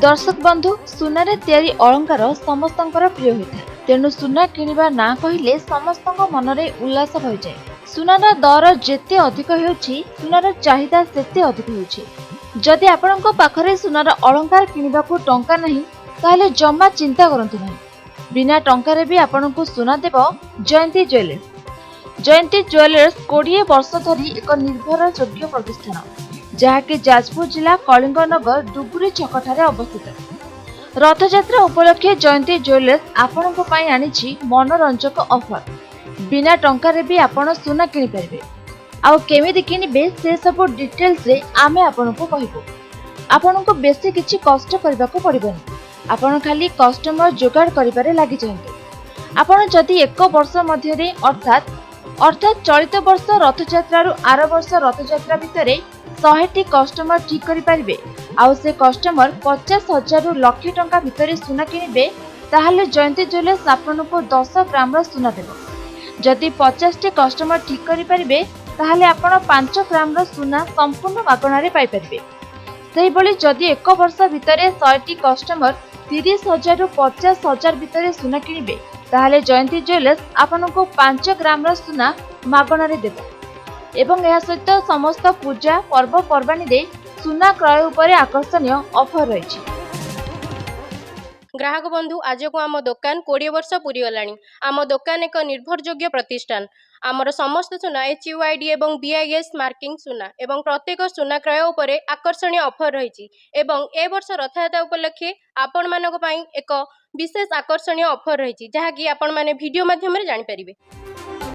ଦର୍ଶକ ବନ୍ଧୁ, ସୁନାରେ ତିଆରି ଅଳଙ୍କାର ସମସ୍ତଙ୍କର ପ୍ରିୟ ହୋଇଥାଏ। ତେଣୁ ସୁନା କିଣିବା ନାଁ କହିଲେ ସମସ୍ତଙ୍କ ମନରେ ଉଲ୍ଲାସ ଭରିଯାଏ। ସୁନାର ଦର ଯେତେ ଅଧିକ ହେଉଛି, ସୁନାର ଚାହିଦା ସେତେ ଅଧିକ ହେଉଛି। ଯଦି ଆପଣଙ୍କ ପାଖରେ ସୁନାର ଅଳଙ୍କାର କିଣିବାକୁ ଟଙ୍କା ନାହିଁ, ତାହେଲେ ଜମା ଚିନ୍ତା କରନ୍ତୁ ନାହିଁ। ବିନା ଟଙ୍କାରେ ବି ଆପଣଙ୍କୁ ସୁନା ଦେବ ଜୟନ୍ତୀ ଜୁଏଲର୍ସ। ଜୟନ୍ତୀ ଜୁଏଲର୍ସ 20 ବର୍ଷ ଧରି ଏକ ନିର୍ଭରଯୋଗ୍ୟ ପ୍ରତିଷ୍ଠାନ, ଯାହାକି ଯାଜପୁର ଜିଲ୍ଲା କଳିଙ୍ଗନଗର ଡୁବୁରି ଛକଠାରେ ଅବସ୍ଥିତ। ରଥଯାତ୍ରା ଉପଲକ୍ଷେ ଜୟନ୍ତୀ ଜୁଏଲର୍ସ ଆପଣଙ୍କ ପାଇଁ ଆଣିଛି ମନୋରଞ୍ଜକ ଅଫର। ବିନା ଟଙ୍କାରେ ବି ଆପଣ ସୁନା କିଣିପାରିବେ। ଆଉ କେମିତି କିଣିବେ, ସେ ସବୁ ଡିଟେଲ୍ସରେ ଆମେ ଆପଣଙ୍କୁ କହିବୁ। ଆପଣଙ୍କୁ ବେଶୀ କିଛି କଷ୍ଟ କରିବାକୁ ପଡ଼ିବନି। ଆପଣ ଖାଲି କଷ୍ଟମର ଯୋଗାଡ଼ କରିବାରେ ଲାଗିଯାଆନ୍ତୁ। ଆପଣ ଯଦି ଏକ ବର୍ଷ ମଧ୍ୟରେ, ଅର୍ଥାତ୍ ଚଳିତ ବର୍ଷ ରଥଯାତ୍ରାରୁ ଆର ବର୍ଷ ରଥଯାତ୍ରା ଭିତରେ 100ଟି କଷ୍ଟମର ଠିକ୍ କରିପାରିବେ, ଆଉ ସେ କଷ୍ଟମର 50,000ରୁ ଲକ୍ଷେ ଟଙ୍କା ଭିତରେ ସୁନା କିଣିବେ, ତାହେଲେ ଜୟନ୍ତୀ ଜୁଏଲର୍ସ ଆପଣଙ୍କୁ 10 ଗ୍ରାମର ସୁନା ଦେବ। ଯଦି 50ଟି କଷ୍ଟମର ଠିକ୍ କରିପାରିବେ, ତାହେଲେ ଆପଣ 5 ଗ୍ରାମର ସୁନା ସମ୍ପୂର୍ଣ୍ଣ ମାଗଣାରେ ପାଇପାରିବେ। ସେହିଭଳି ଯଦି ଏକ ବର୍ଷ ଭିତରେ 100ଟି କଷ୍ଟମର 30,000ରୁ 50,000 ଭିତରେ ସୁନା କିଣିବେ, ତାହେଲେ ଜୟନ୍ତୀ ଜୁଏଲର୍ସ ଆପଣଙ୍କୁ 5 ଗ୍ରାମର ସୁନା ମାଗଣାରେ ଦେବ। ଏବଂ ଏହା ସହିତ ସମସ୍ତ ପୂଜା ପର୍ବପର୍ବାଣୀରେ ସୁନା କ୍ରୟ ଉପରେ ଆକର୍ଷଣୀୟ ଅଫର ରହିଛି। ଗ୍ରାହକ ବନ୍ଧୁ, ଆଜକୁ ଆମ ଦୋକାନ 20 ବର୍ଷ ପୁରିଗଲାଣି। ଆମ ଦୋକାନ ଏକ ନିର୍ଭରଯୋଗ୍ୟ ପ୍ରତିଷ୍ଠାନ। ଆମର ସମସ୍ତ ସୁନା ଏଚ୍ ୟୁ I D ଏବଂ ବିଆଇଏସ୍ ମାର୍କିଂ ସୁନା ଏବଂ ପ୍ରତ୍ୟେକ ସୁନା କ୍ରୟ ଉପରେ ଆକର୍ଷଣୀୟ ଅଫର୍ ରହିଛି। ଏବଂ ଏ ବର୍ଷ ରଥଯାତ୍ରା ଉପଲକ୍ଷେ ଆପଣମାନଙ୍କ ପାଇଁ ଏକ ବିଶେଷ ଆକର୍ଷଣୀୟ ଅଫର୍ ରହିଛି, ଯାହାକି ଆପଣମାନେ ଭିଡ଼ିଓ ମାଧ୍ୟମରେ ଜାଣିପାରିବେ।